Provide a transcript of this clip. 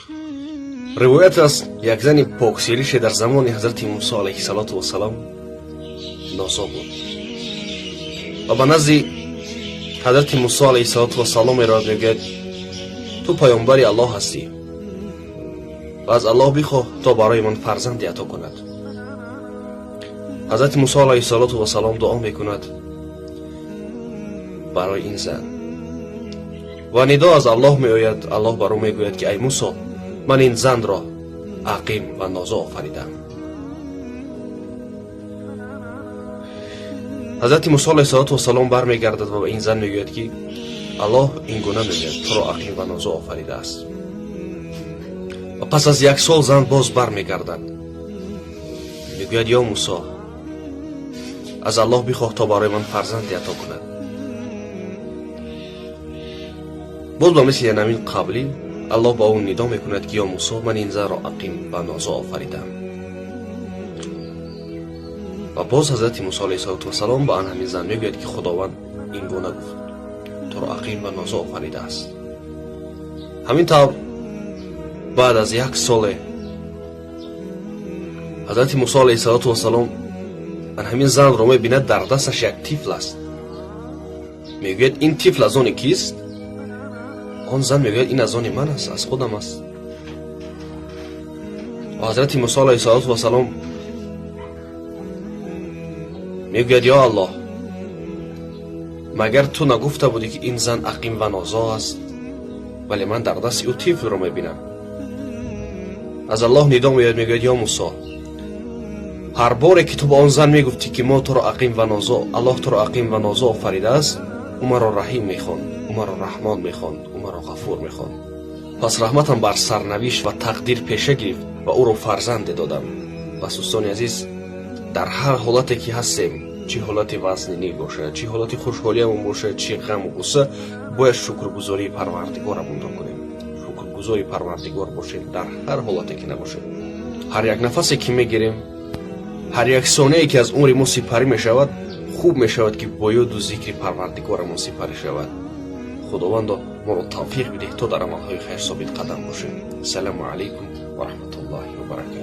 Ривоят аст, як зани поксирише дар замони ҳазрати Мусо алайҳиссалоту вассалом нозо буд ва ба назди ҳазрати Мусо алайҳиссалоту вассалом меравад, мегӯяд: «Ту паёмбари Аллоҳ ҳастӣ ва аз Аллоҳ бихоҳ, то барои ман фарзанде ато кунад». Ҳазрати Мусо алайҳиссалоту вассалом дуо мекунад барои ин зан ва нидо аз Аллоҳ меояд. Аллоҳ бар ӯ мегӯяд, ки: «Ай Мусо, ман ин занро ақим ва нозо офаридам». Ҳазрати Мусо алайҳиссалоту вассалом бармегардад ва ба ин зан мегӯяд, ки Аллоҳ ин гуна мегӯяд: «Туро ақим ва нозо офаридааст». Ва пас аз як сол зан боз бармегардад, мегӯяд: «Ё Мусо, аз Аллоҳ бихоҳ, то барои ман фарзанде ато кунад». Боз ба мисли ҳамин қаблӣ Аллоҳ ба ӯ нидо мекунад, ки: «Ё Мусо, ман ин занро ақим ва нозо офаридам». Ва боз ҳазрати Мусо алайҳиссалоту вассалом ба ан ҳамин зан мегӯяд, ки Худованд ин гуна гуфт: «Туро ақим ва нозо офаридааст». Ҳамин тавр баъд аз як соле ҳазрати Мусо алайҳиссалоту вассалом ан ҳамин занро мебинад, дар дасташ як тифл аст. Мегӯяд: «Ин тифл аз они кист?» Он зан мегӯяд: «Ин аз они ман аст, аз худам аст». Ва ҳазрати Мусо алайҳиссалоту вассалом мегӯяд: «Ё Аллоҳ, магар ту нагуфта будӣ, ки ин зан ақим ва нозо аст, вале ман дар дасти ӯ тифлро мебинам?» Аз Аллоҳ нидо меояд, мегӯяд: «Ё Мусо, ҳар боре ки ту ба он зан мегуфтӣ, ки мо туро ақим ва нозо, Аллоҳ туро ақим ва нозо офаридааст, ӯ маро Раҳим мехонд, ӯ маро Раҳмон мехонд, ӯ маро Ғафур мехонд. Пас раҳматам бар сарнавишт ва тақдир пеша гирифт ва ӯро фарзанде додам». Пас, дӯстони азиз, дар ҳар ҳолате ки ҳастем, чӣ ҳолати вазнинӣ бошад, чӣ ҳолати хушҳолиямон бошад, чӣ ғаму ғусса, бояд шукргузории Парвардигорамонро кунем. Шукргузори Парвардигор бошем дар ҳар ҳолате ки набошем. Ҳар як нафасе ки мегирем, ҳар як сонияе ки аз умри мо сипарӣ мешавад, хуб мешавад, ки бо ёду зикри Парвардигорамон сипарӣ шавад. Худовандо, моро тавфиқ бидеҳ, то дар амалҳои хайр собитқадам бошем. Ассалому алайкум ва раҳматуллоҳи ва баракатуҳ.